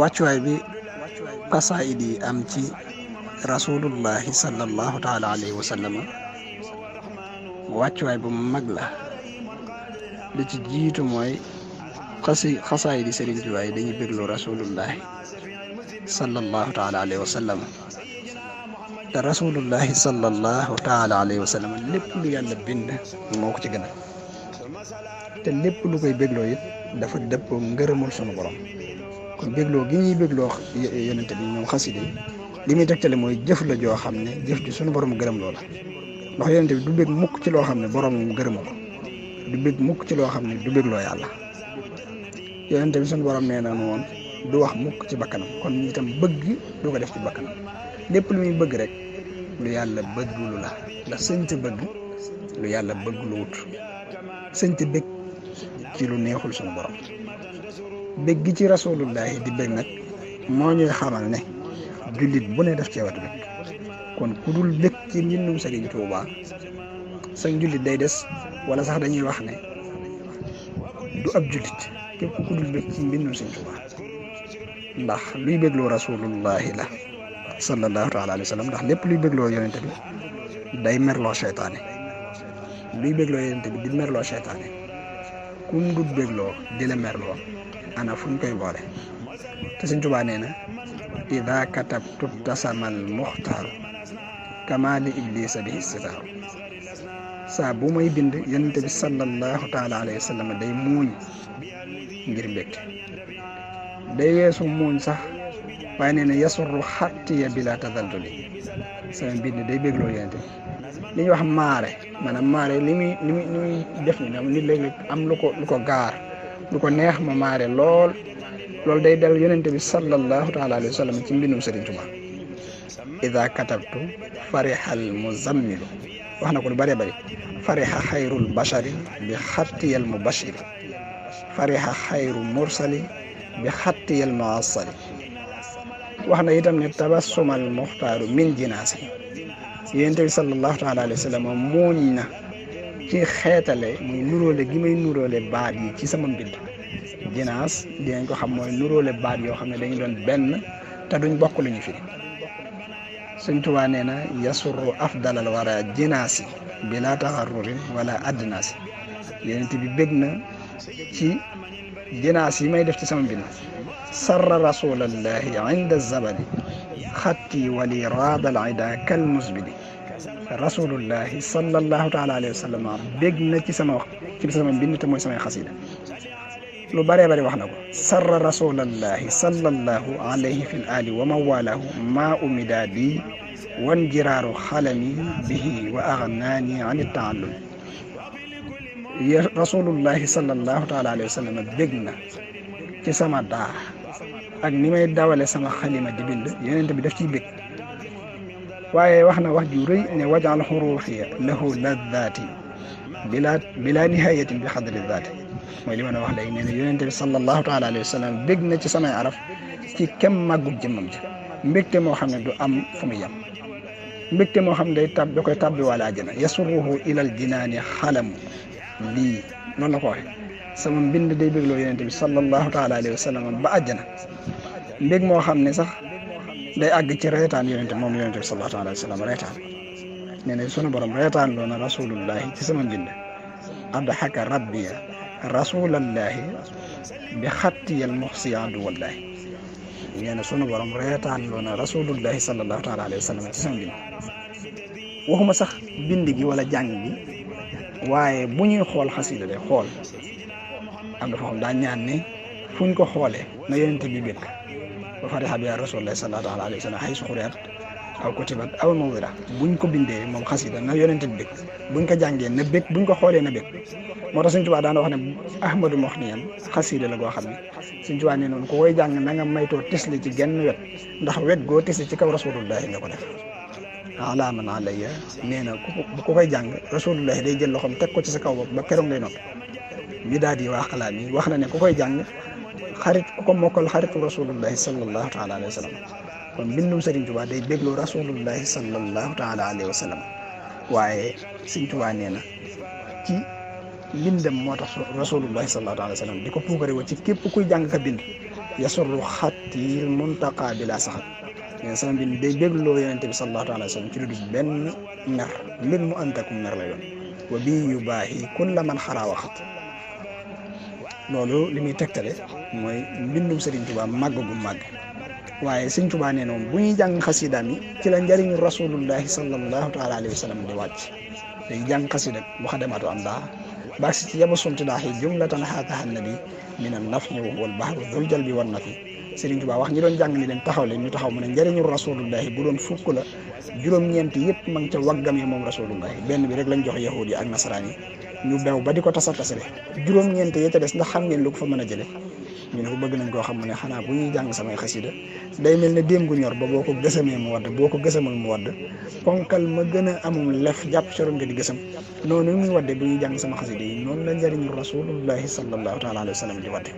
wàccuwaay bi xasaayid yi am ci rasulullahi sallallahu taala alayhi wa sallam wàccuwaay bu mag la. li ci jiitu mooy xasaayid yi Sëriñ Tuubaa yi dañuy bégloo rasulullahi sallallahu taala alayhi wa sallam te rasulullahi sallallahu taala alayhi wa sallam lépp lu yàlla bind moo ko ci gën a te lépp lu koy bégloo it dafa dëppoo ngërëmul sunu borom. kon bégloo gi ñuy bégloo yonente bi ñoom xasida yi li muy tegtale mooy jëf la joo xam ne jëf ji sunu borom gërëm loola ndax yonente bi du bég mukk ci loo xam ne borom mu gërëmu ko du bég mukk ci loo xam ne du bégloo yàlla. yonente bi sunu borom nee na woon du wax mukk ci bakkanam kon itam bëgg du ko def ci bakkanam lépp lu muy bëgg rek lu yàlla bëgg lu la ndax sëñta bëgg lu yàlla bëgg lu wut sëñta bég ci lu neexul sunu borom. bég gi ci rasulullahi di bég nag moo ñuy xamal ne jullit bu ne def cee wat bég kon ku dul bég ci mbindum Sëriñ Tuubaa sa jullit day des wala sax dañuy wax ne du ab jullit képp ku dul bég ci mbindum Sëriñ Tuubaa ndax luy bégloo rasulullahi la sallallahu taala alayhi wa sallam ndax lépp luy bégloo yonente bi day merloo seytaane luy bégloo yonente bi di merloo seytaane kum dul bégloo di la merloo ana fuñ koy boole te Sëriñ Tuubaa nee na ida katabtu tasamal muxtaaru kama li iblisa bi istitaaru saa bu may bind yonente bi sallallahu taala alayhi wa sallam day muuñ ngir mbégte day weesu muuñ sax waaye nee na yasurru xattiya bila tadalduli sama mbind day bégloo yonente bi li ñuy wax maare maanaam maare li muy def ni nit léeg-léeg am lu ko gaar lu ko neex ma maare loolu day dal yonente bi sallallahu taala alayhi wa sallam ci mbindum Sëriñ Tuubaa ida katabtu farihal muzammilu wax na ko lu bëree bëri fariha xayrul bashari bi xattiyal mubashiri fariha xayru mursali bi xattiyal muassali wax na itam ne tabassumal muxtaaru min jinaasi yonente bi sallallahu taala alayhi wa sallam muuñ na ci xeetale muy nuróole gi may nuróole baat yi ci sama mbind jinaas dinañ ko xam mooy nuróole baat yoo xam ne dañu doon benn te duñ bokk lu ñu firi. Sëriñ Tuubaa nee na yasurru afdalal wara jinaasi bila taxarrurin wala addinaasi yonent bi bég na ci jinaas yi may def ci sama mbind sarra rasulallahi inda zabadi xatti wali raadal ida kal musbidi rasulullahi sallallahu taala alayhi wa sallam bég na ci sama mbind te mooy samay xasida lu bëree bëri wax na ko sarra rasulallahi sallallahu alayhi fi l ali wa mawalahu ma umidaadi wan jiraaru xalami bihi wa agnaani an taallum rasulullahi sallallahu taala alayhi wa sallam bég na ci sama daa ak ni may dawale sama xalima di bind yonent bi daf ciy bég waaye wax na wax ju rëy ne wajal xuruufiya lahu laddaati bila nihayatin bi xadri daati mooy li ma wax léegi nee na yonente bi sallallahu taala alayhi wa sallam bég na ci samay araf ci kem màggug jëmmam ji mbégte moo xam ne du am fu mu yem mbégte moo xam ne da koy tàbbi wala àjjana yasurruhu ilal jinaani xalamu lii noonu la ko waxee sama mbind day bégloo yonente bi sallallahu taala alayhi wa sallam ba àjjana mbég moo xam ne sax day àgg ci reetaan yonente moom yonente bi sallallahu taala alayhi wa sallam reetaan nee na sunu borom reetaan loo na rasulullahi ci sama mbind adhaka rabbiya rasulallahi bi xattiyal muxsiyadu wallahi nee na sunu borom reetaan loo na rasulullahi sallallahu taala alayhi wa sallam ci sama mbind waxuma sax bind gi wala jàng gi waaye bu ñuy xool xasida de xool am dafa xam daa ñaan ne fuñ ko xoolee na yonente bi bég ba fariha bi rasulullahi sallallahu taala alayhi wa sallam xay suxuriat aw kutibat aw mawdira buñ ko bindee moom xasida na yonente bi bég buñ ko jàngee na bég buñ ko xoolee na bég moo tax Sëriñ Tuubaa daana wax ne ahmadu moxniyan xasida la goo xam ne Sëriñ Tuubaa ne noonu ku koy jàng na nga maytoo tisli ci genn wet ndax wet goo tisli ci kaw rasulullahi nga ko def alaaman alayya nee na ku koy jàng rasulullahi day jël loxoom teg ko ci sa kaw bopp ba keroog ngay noppi mi daal di waa xalaat yi wax na ne ku koy jàng xarit ku ko mokkal xaritu rasulullahi sallallahu taala alayhi wa sallam kon bindum Sëriñ Tuubaa day bégloo rasulullahi sallallahu taala alayhi wa sallam waaye Sëriñ Tuubaa nee na ci mbindam moo tax rasulullahi sallallahu alayhi wa sallam di ko puukare wa ci képp kuy jàng ka bind yasurru xattil muntaqa bila saxat mais sama mbind day bégloo yonente bi sallallahu alayhi wa sallam ci lu dul benn mer mbir mu antakum mer lay doon wa bii yu baaxi kulla man xaraa waxat loolu li muy tegtale mooy mbindum Sëriñ Tuubaa màgg gu màgg waaye Sëriñ Tuubaa nee noonu bu ñuy jàng xasidaam yi ci la njëriñu rasulullahi sallallahu taala alayhi wa sallam di wàcc day jàng xasida bu xadamaatu am daa baax si ci yaba sumti daax yi jumlatan xaakaxan nabi min an naf'i wal bahri dul jal bi wan nafi Sëriñ Tuubaa wax ñi doon jàng ni leen taxaw leen ñu taxaw mu ne njëriñu rasulullahi bu doon fukk la juróom-ñeent yëpp ma ngi ca waggam yi moom rasulullahi benn bi rek lañ jox yahud yi ak nasaraan yi ñu bew ba di ko tasare juróom-ñeent ya ca des ndax xam ngeen lu ko fa mën a jële ñu ne ko bëgg nañ koo xam mu ne xanaa bu ñuy jàng samay xasida day mel ne déem gu ñor ba boo ko gësamee mu wadd boo ko gësamal mu wadd ponkal ma gën a amum lef jàpp coroon nga di gësam noonu muy wadde bu ñuy jàng sama xasida yi noonu la njëriñu rasulullahi sallallahu taala alayhi wa sallam di wadde